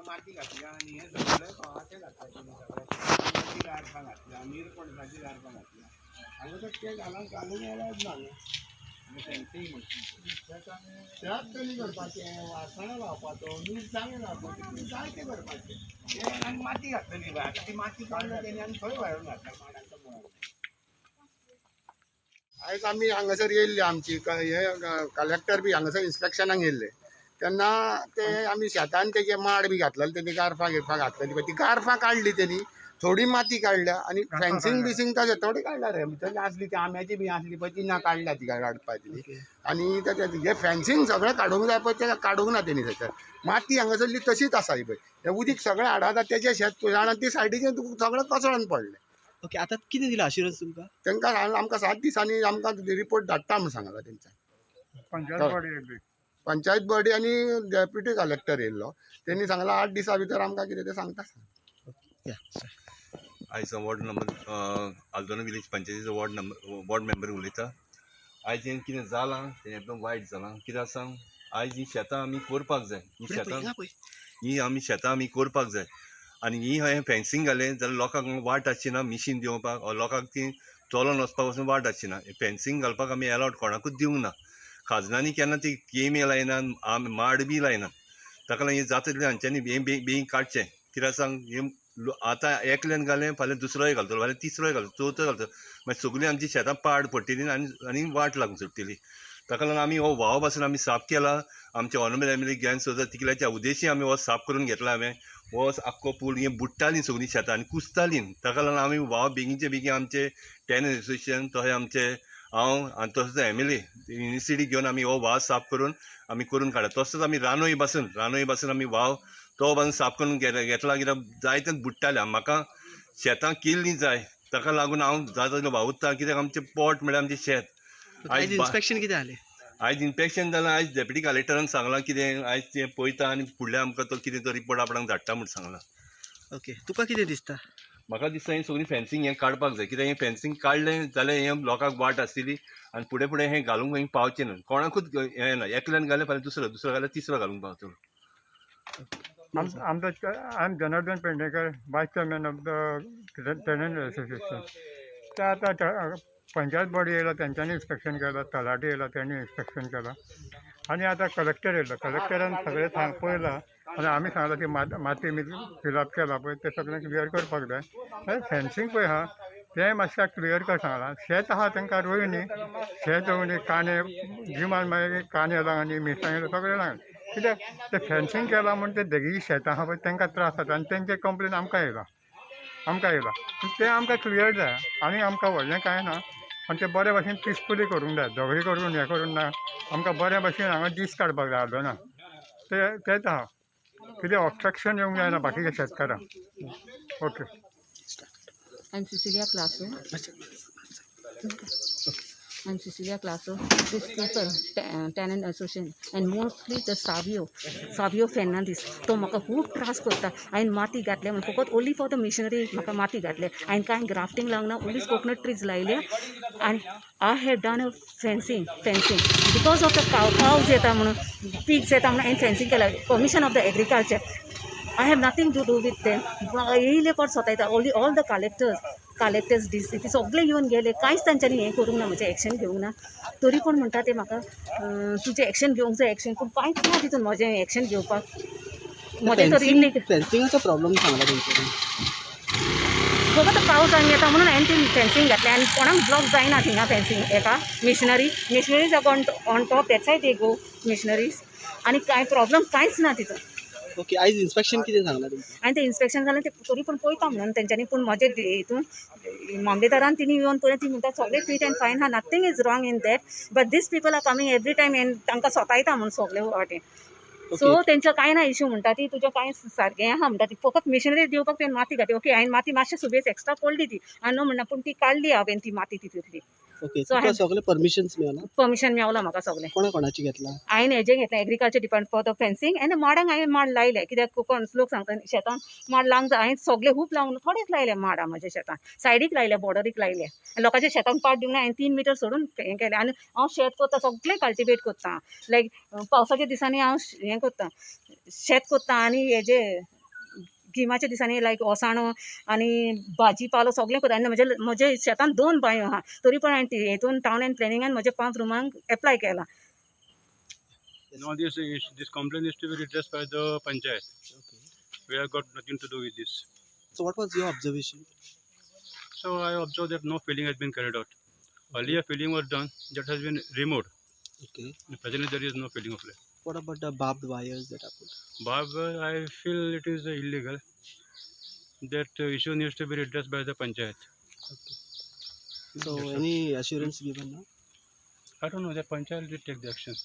माती घातल्या आनी हें सगळें घोवाचें घातलां तेणी सगळें गार्फां घातल्या, निरपणसाची गार्फां घातल्या. हांगा तर ते घालून घालूंक येयलाच ना न्हू. त्याच कमी करपाचें, वासाणां लावपाचो, मिरसांगी लावपाचें, जायतें करपाचें. तें आनी माती घातलेली बाय, आतां ती माती काडल्या तेणी आनी थंय व्हाळून घातल्या माडांच्या मुळाक. आयज आमी हांगासर येयल्ले, आमची हे कलेक्टर बी हांगासर इन्स्पेक्शनाक येयल्ले तेन्ना ते आमी शेतान तेजे माड बी घातलेले, तेणी गार्फां गिर्फां घातलेली पळय, ती गार्फां काडली तेणी, थोडी माती काडल्या आनी फेन्सिंग बिसिंग तशें थोडी काडल्या रे, भितर आसली ती आंब्याची बी आसली पळय ती ना काडल्या ती काडपाची. आनी तेजें हें फेन्सिंग सगळें काडूंक जाय पळय तें काडूंक ना तेणी. थंयसर माती हांगासरली तशीच आसा ही पळय, हें उदीक सगळें हाडता तेजें शेत जाणा ती सायडीचें तुका सगळें कोसळोन पडलें. ओके, आतां कितें दिलां अश्युरन्स तुमकां? तांकां आमकां 7 दिसांनी आमकां रिपोर्ट धाडटा म्हूण सांगला तेंच्यान. पंचायत बॉडी आनी डेप्युटी कलेक्टर येयल्लो, तेणी सांगलां 8 दिसां भितर आमकां कितें तें सांगता. आयज वॉर्ड नंबर आल्दोना विलेज पंचायतीचो वॉर्ड मेंबर उलयता. आयज हें कितें जालां तें एकदम वायट जालां. कित्याक सांग, आयज ही शेतां आमी करपाक जाय, ही शेतां ही आमी शेतां आमी करपाक जाय. आनी ही हांवें फेन्सिंग घालें जाल्यार लोकांक वाट आसची ना मिशीन देंवपाक, लोकांक ती चलोन वचपाक वचून वाट आसची ना. फेन्सिंग घालपाक आमी एलावड कोणाकूच दिवंक ना. खाजनांनी केन्ना ती केमी लायना, आमी माड बी लायना. ताका लागून हें जाता तितलें हांच्यांनी हें बेगीन काडचें. कित्याक सांग, हें आतां एकल्यान घालें, फाल्यां दुसरोय घालतलो, फाल्यां तिसरोय घालतलो, चवथोय घालतलो, मागीर सगळीं आमची शेतां पाड पडटली आनी आनी वाट लागून सुट्टली. ताका लागून आमी हो वाव पासून आमी साफ केला. आमचे ऑनरेबल एम एल ए ज्ञान सोजा तिकल्याच्या उद्देशी आमी हो साफ करून घेतला. हांवें हो आख्खो पूल हें बुडटालीं सगळीं शेतां आनी कुसतालीं. ताका लागून आमी वाव बेगीनचे बेगीन आमचे टेनन्ट एसोसिएशन तशें आमचे हांव आनी तसोच एम एल ए युनिवर्सिटी घेवन आमी हो वाव साफ करून आमी करून काडला. तसोच आमी रानोय पासून आमी वाव तो पासून साफ करून घेतला. कित्याक जायते बुडटाले. म्हाका शेतां केल्लीं जाय, ताका लागून हांव जाता तितलो वावुरता. कित्याक आमचें पोट म्हळ्यार आमचें शेत. आयज इन्स्पेक्शन कितें जालें? आयज इन्स्पेक्शन जालां. आयज डेप्युटी कलेक्टरान सांगलां कितें आयज तें पळयता आनी फुडल्या आमकां तो कितें तो रिपोर्ट आपणाक धाडटा म्हूण सांगलां. ओके, तुका कितें दिसता? म्हाका दिसता हें सगळीं फेन्सिंग हें काडपाक जाय. कित्याक हें फेन्सिंग काडलें जाल्यार हें लोकांक वाट आसतली आनी फुडें फुडें हें घालूंक हें पावचें ना. कोणाकूच हें ना, एकल्यान घालें फाल्यां दुसरो, दुसरो घाल्यार तिसरो घालूंक पावतलो. I am Janardan Pednekar, vice chairman of the tenant association. ते आतां पंचायत बॉडी येयला तेंच्यांनी इन्स्पेक्शन केलां, तलाठी येयला तेणी इन्स्पेक्शन केलां, आनी आतां कलेक्टर येयलो. कलेक्टरान सगळें सांग पळयलां आनी आमी सांगलां की माती मी फिलअप केलां पळय तें सगळें क्लियर करपाक जाय. फेन्सिंग पळय आहा तें मातशें क्लियर कर सांगलां. शेत आहा तांकां रोयनी, शेत रोयनी कांदे गिमान मागीर कांदे लावन मिरसांगे सगळें लावन, कित्याक तें फेन्सिंग केलां म्हूण ते देगी शेतां आहा पळय तांकां त्रास जाता आनी तेंचे कंप्लेन आमकां येयला, आमकां येयला. तें आमकां क्लियर जाय आनी आमकां व्हडलें कांय ना. आनी तें बरे भाशेन पिसफुली करूंक जाय, झगडी करून हें करूंक ना. आमकां बरे भाशेन हांगा दीस काडपाक जाय आल्दोना, तें तेंच आहा. कितें ऑब्स्ट्रक्शन येवंक जायना बाकीच्या शेतकारांक. Okay. I'm Cecilia Classo. I'm Cecilia Classo. These people, tenant association, and mostly the Savio Fernandez. तो म्हाका खूब त्रास करता. हांवें माती घातल्या म्हूण फकत ओनली फॉर the missionary म्हाका माती घातल्या. हांवें कांय ग्राफ्टींग लावंक ना, ओनली कोकोनट ट्रीज लायल्या. आनी I have done a fencing because of the cows येता म्हणून, पिग्स येता म्हणून हांवें फेन्सिंग केला. Commission of the agriculture, I have nothing to do with them. येयले पर स्वता येता. Only all the collectors collectors D C P सगळे येवन गेले. कांयच तांच्यांनी हें करूंक ना, म्हजें एक्शन घेवंक ना. तरी पूण म्हणटा ते म्हाका तुजें एक्शन घेवंक जाय एक्शन, पूण कांयच ना तितून म्हजें एक्शन घेवपाक. म्हजें तर इल्ली फेन्सिंगाचो प्रॉब्लम सांगला तेंच्यांनी. फकत पावस आनी येता म्हणून हांवें ती फेन्सींग घातली आनी कोणाक ब्लॉक जायना थिंगा फेन्सींग एका machineries are on top, that side they go machineries आनी कांय प्रॉब्लम कांयच ना तितून. ओके, आयज इन्स्पेक्शन कितें सांगला तुमकां? आनी तें इन्स्पेक्शन जालें तें तरी पूण पळयता म्हणून तेंच्यांनी, पूण म्हजे हितून मामलेदारान तिणी येवन पळयलें, ती म्हणटा सगळें फिट एंड फायन आहा, nothing is wrong in that, but these people are coming every time and तांकां सतायता म्हूण सगळे वाटेन. सो तेंचो कांय ना इशू म्हणटा ती, तुजें कांय सारकें आहा म्हणटा ती, फकत मिशनरी दिवपाक तेणें माती घातली. ओके, हांवें माती मातशें सुबेज एक्स्ट्रा पडली ती, हांवें न्हू म्हणना, पूण ती काडली हांवें ती माती तितूंतली. ओके, So तुका सगळे परमिशन्स मेळ्ळा? परमिशन मेवला म्हाका सगळें. कोणा कोणाची घेतला? हांवें हेजें घेतलें agriculture department for the fencing आनी माडांक हांवें माड लायले, कित्याक कोण लोक सांगता शेतान माड लावंक जाय. हांवें सगळे खूब लावंक, थोडेच लायले माडां म्हज्या शेतान, सायडीक लायले, बॉर्डरीक लायले आनी लोकांच्या शेतान पाट दिवंक ना. हांवें 3 मिटर सोडून हें केलें. आनी हांव शेत करता, सगळें कल्टिवेट करता, लायक पावसाच्या दिसांनी हांव हें करता, शेत करता आनी हेजे गिमाच्या दिसांनी लायक ओसाणो आनी भाजी पालो सगळें करता. आनी म्हजे शेतान 2 बांयो आहा, तरी पण हांवें हेतून टावन एंड प्लॅनिंगान म्हज्या पंप रुमांक एप्लाय केलां. Now this complaint is to be redressed by the panchayat. Okay. We have got nothing to do with this. So what was your observation? So I observed that no filling has been carried out. Earlier filling was done, that has been removed. Okay. Presently there is no filling of land. What about the barbed wires that are put? Barbed wire, I feel it is illegal. That issue needs to be redressed by the panchayat. Okay. So Yes, sir. Any assurance given now? I don't know, the panchayat will take the action.